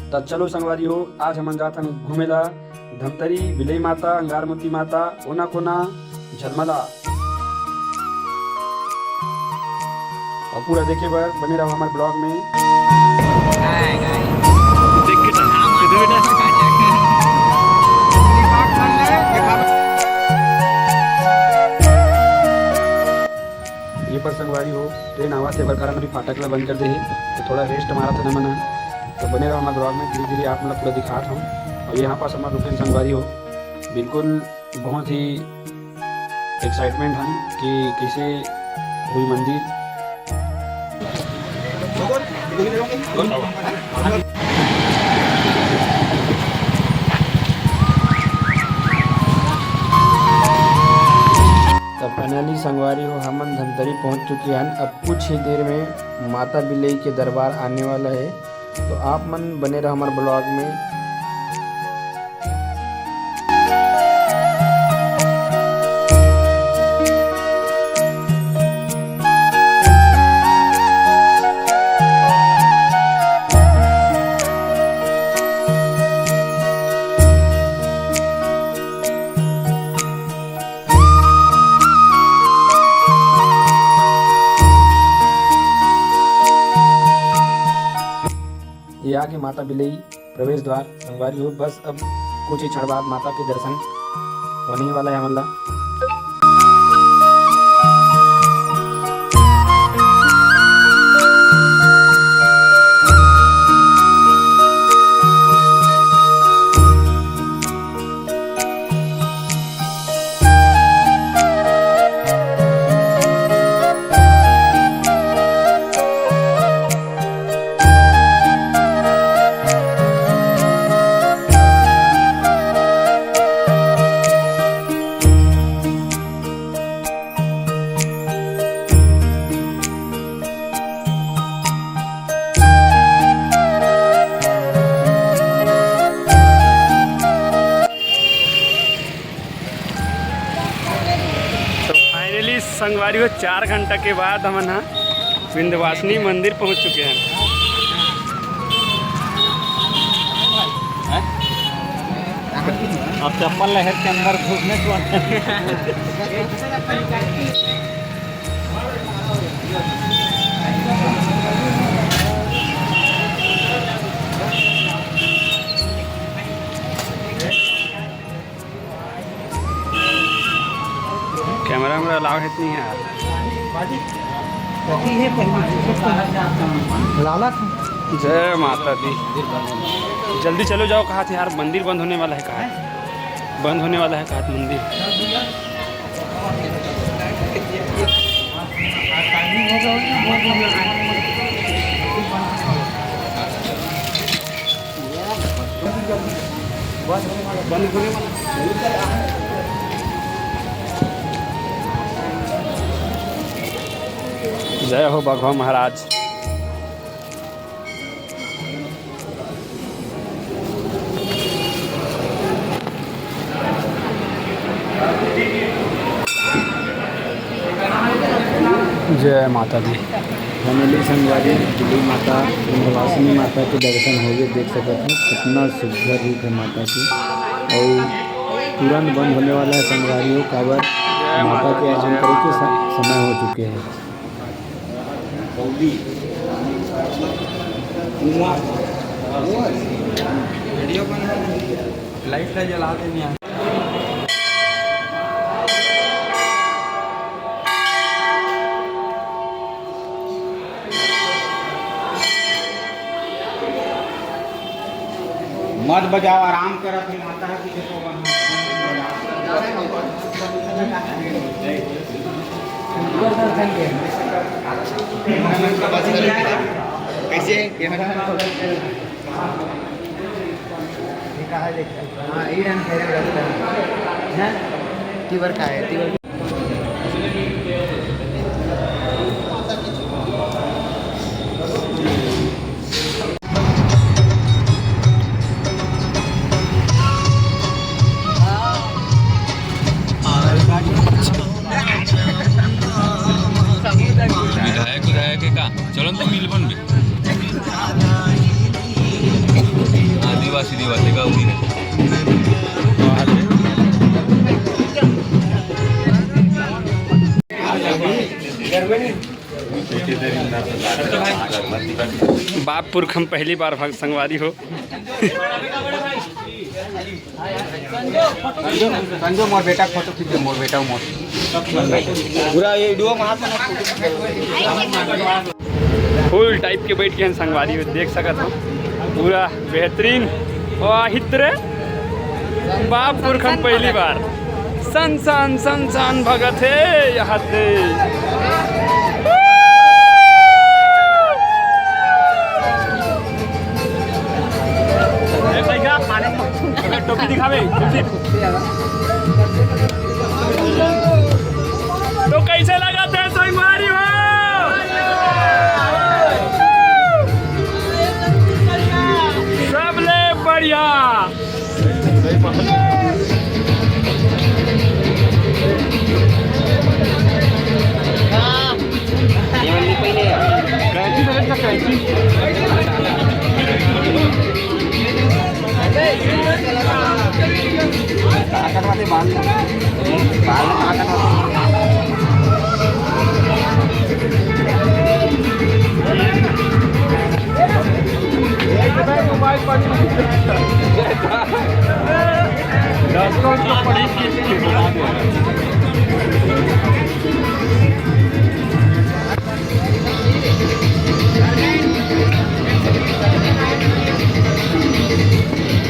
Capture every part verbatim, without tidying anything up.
त चलो संगवारी हो, आज हमन जात हन घूमे ला धमतरी, बिलई माता, अंगारमती माता, ओना कोना, झलमला। अउ पूरा देखे बर बने रहो हमर vlog में। देख के चल, सीधे बेटा। ये पर संगवारी हो, ट्रेन आवत हे, एकर कारण अभी फाटक ला बंद कर दे हे, तो थोड़ा rest मारत हे ना मन ह। तो बने रहो हमर vlog में, धीरे-धीरे आप मन ला पूरा दिखात हूँ। अउ यहाँ पास हमर रुकेन संगवारी हो, बिल्कुल बहुत ही excitement हन कि कइसे हुई मंदिर। तो finally संगवारी हो, हमन धमतरी पहुंच चुके हन। अब कुछ ही देर में माता बिलई के दरबार आने वाला है, तो आप मन बने रहो हमर vlog में। ये आगे माता बिलई प्रवेश द्वार संगवारी हो। बस अब कुछ ही क्षण बाद माता के दर्शन होने ही वाला है हमन ला। तो finally संगवारी हो, चार घंटा के बाद हमन ह विंध्यवासिनी मंदिर पहुंच चुके हैं। अब चप्पल लहर के अंदर घुसने को कैमरा वैमरा अलाउ है कि नहीं यार? लाला था। जय माता दी। जल्दी चलो जाओ, कहा थे यार, मंदिर बंद होने वाला है, कहा थे। बंद होने वाला है, कहा थे मंदिर। जय हो बघवा महाराज। जय माता दी। Finally संगवारी, बिलई माता, विंध्यवासिनी माता के दर्शन हो गए। देख सकत हो कितना सुघर रूप है माता के। और तुरंत बंद होने वाला है संगवारी हो, काबर माता के आराम करे के स-, समय हो चुके हैं। लाइट ला जला देनी है। मत बजाओ, आराम करत हे माता ह, कि देखो वहाँ। कैसे कैमरा? हाँ, ये रंग है, रंग है। हैं? तीवर का है, तीवर। विधायक, विधायक हे का? चलो ना तो मिल बन बे। सीधी बात है, गाँव नहीं है। बाप पुरख हम पहली बार भाग संगवारी हो। संजो, मोर बेटा के फोटो खींच दे, मोर बेटा मोर। पूरा ये वीडियो में हाथ में। फुल टाइप के बैठ के हम संगवारी हो, देख सकत हो, पूरा बेहतरीन। वाहित रे बाप पुरख हम पहली बार। सन सन सन सन भगत हे यहाँ दे। ए भैया, पानी टोपी दिखावे। तो कैसे लगा थे संगवारी हो? सबले बढ़िया। कैंची दे दे, कैंची।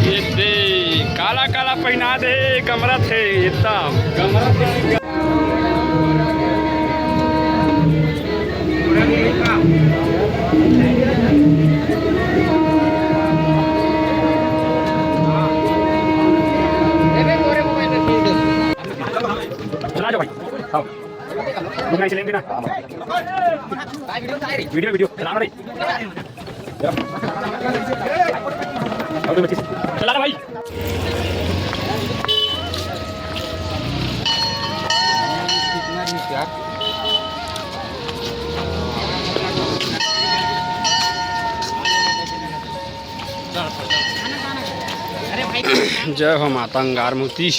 ये दे, काला काला पहिना दे, कमरा थे एकदम। चला जाओ भाई, आओ। रुकना, इसे लेंगे ना। वीडियो, वीडियो चला रही। चला ना भाई। जय हो माता अंगारमूर्ति।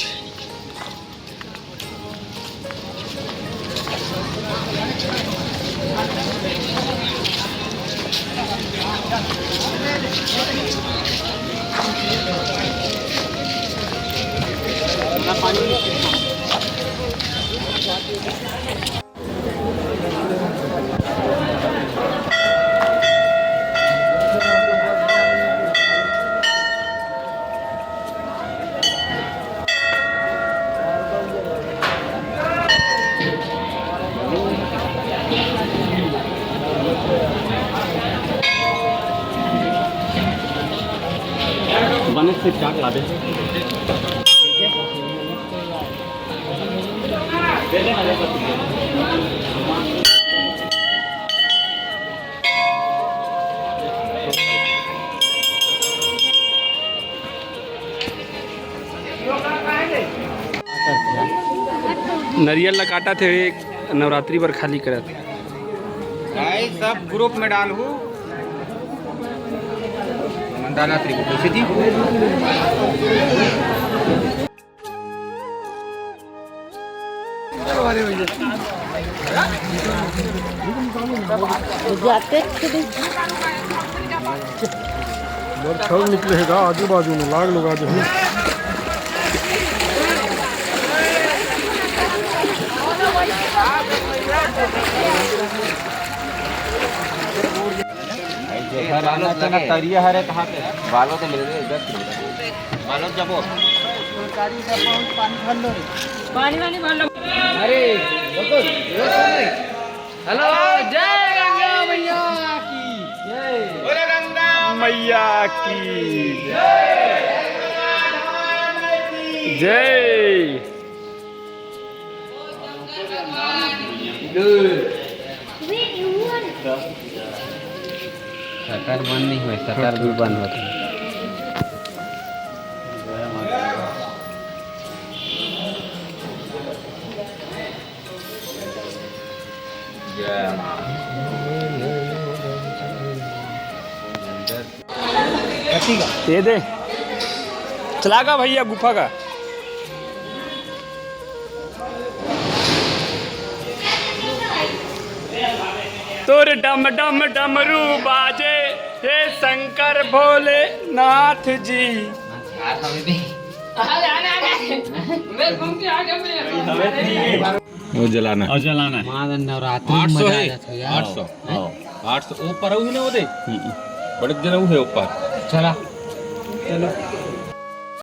बने से चाट ला दे। नरियल ला काटत हे, नवरात्रि बर खाली करत हे। भाई, सब ग्रुप में डालहू। नवरात्रि को कैसे दी? जाते थे। मोर छव निकले हे गा, आजू बाजू में लाग लोग आज ही। घर आना तो ना तरिया हरे कहाँ पे? बालो तो मिल गए, इधर से मिल गए। बालो जबो। पानी वानी भर लो। अरे, हेलो, जय गंगा मैया की जय। बोलो गंगा मैया की जय। शटर बंद नहीं हुए, शटर भी बंद होते। ये दे। लागा भैया गुफा का। तोर डम डम डमरू बाजे, हे शंकर भोलेनाथ जी। वो जलाना। और जलाना है। माँ नवरात्रि में आठ सौ मजा आ है। जाता है यार। आठ सौ। हाँ। आठ सौ ऊपर है ना वो देख। बड़े दिन है ऊपर। चला। चलो।